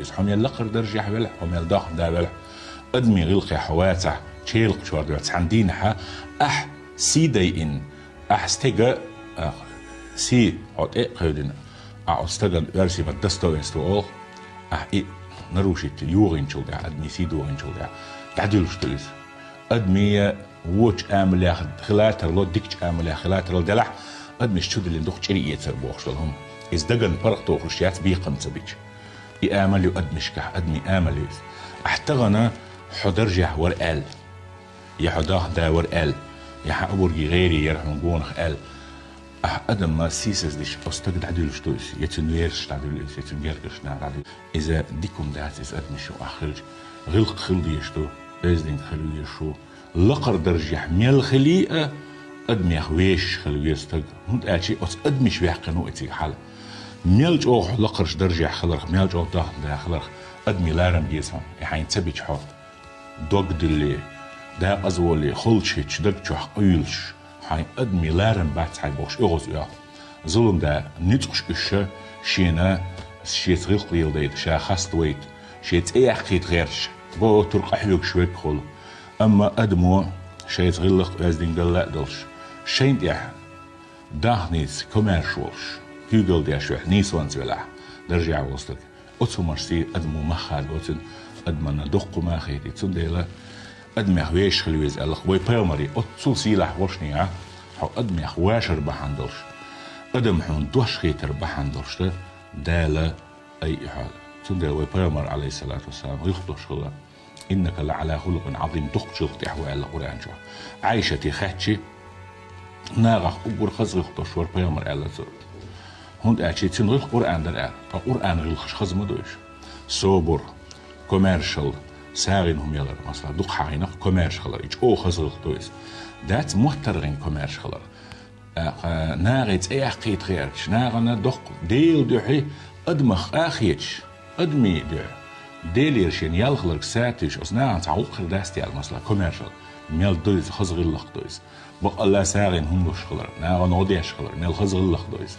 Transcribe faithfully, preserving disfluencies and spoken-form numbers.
Иза хьо мел лакхара даржехь велахь, хьо мел дохна да велахь, адамийн гӀиллакхехь хьо вацахь, чейлакхачор доьлху цхьана дийнахьа, ахь сий дайина, ахь стеган, а, сий хьо тӀе а кхевдина, ахь оцу стагана оьрсийн маттахь достоинство олу, ахь и нарушить йогӀинчул тӀаьхьа, адамийн сий дохийначул тӀаьхьа, дӀадуьллуш ду иза. Адамийн вочу амалех хила тарло, дикачу амалех хила тарло делахь, адамаш чудиллина дукха чӀир эцар бохуш долу хӀума. Иза дагна паргӀатохуш яц бекхам ца бича. И амал ю адамашкахь, адамийн амал ю иза. Ахь тахана хьо даржехь вара аьлла, я хьо дохна да вара аьлла, я хьан обаргийн гӀайре яра хьуна гонах аьлла. Ахь адам ма сийсаздеш, оцу стага дӀадуьллуш ду иза, я цуьнан верасаш дӀадуьллу иза, я цуьнан гергарчу наха дӀадуьллу. Иза дика хӀума дац иза адамашна ахь хилча, гӀиллакх хила дезаш ду, бездинг хила везаш ву, лакхара даржехь мел хилий а, адамех вешаш хила веза стаг, хӀунда аьлча оцу адамаш ваьккхина ву и цига хьала. Мел чӀогӀа хьо лакхарчу даржехь хиларх, мел чӀогӀа дохна да хиларх, адамийн ларам беза хьуна, и хьайна ца бича хьо. Дог дилли, декъаза волий, холчу хӀиттачу даг чохь къуьйлуш, хьайн адамийн ларам бац хьайн бохуш, оьгӀаз оьху. Зулам да ницкъаш уьш ша, шена шеца гӀиллакх леладайта, ша хаставайта, шен цӀе яккхийта гӀерташ, бо тур къахьоьгуш верг хуьлу. Амма адамо шайца гӀиллакх, оьздангалла а долуш, шайна тӀехь дахница комаьрша волуш, куьйгалла деш велахь, нийсонца велахь, даржехь волу стаг, оцу хӀуманаш сий адамо мах хадо цуьнан, адамна доккха хӀума а хетий. Цундела адамех вешаш хила веза аьлла вай пайхамаре, оццул сийлахь волуш нийгӀа, хьо адамех вашар бахьана долуш, адам хьуна дош хетар бахьана долуш дан Дала айъи хьо. Цундела вай пайхамар, Ӏалайхиссалату вассалам, гӀиллакх долуш хилла: «Иннака ла Ӏала хулукъин Ӏазим», дукхачу гӀиллакх тӀехь ву аьлла Къуръан чохь. Ӏайшате хаьттича, нахах уггар хаза гӀиллакх долуш вара пайхамар аьлла цо. ХӀунда аьлча цуьнан гӀиллакх Къуръан дара аьлла, ткъа Къуръан гӀиллакхаш хаза ма ду уьш. Собар, комаьршалла, сагӀина хӀума ялар, масала, дукха хьахийнарх комаьрша хилар, и чӀогӀа хаза гӀиллакх ду иза. Дац моттаргӀина комаьрша хилар. ТӀаккха нахе цӀе яккхийта гӀерташ, нахана доккха Делан дуьхьа, адамах къа а хеташ, адамийн дуьхьа, Делера шена ял хиларг сатуьйсуш, оцу нахана цхьа гӀуллакх хир дац те аьлла, масала, комаьршалла. Мел ду иза, хаза гӀиллакх ду иза. Бакъалла сагӀина хӀума луш хилар, нахана гӀо деш хилар, мел хаза гӀиллакх ду иза.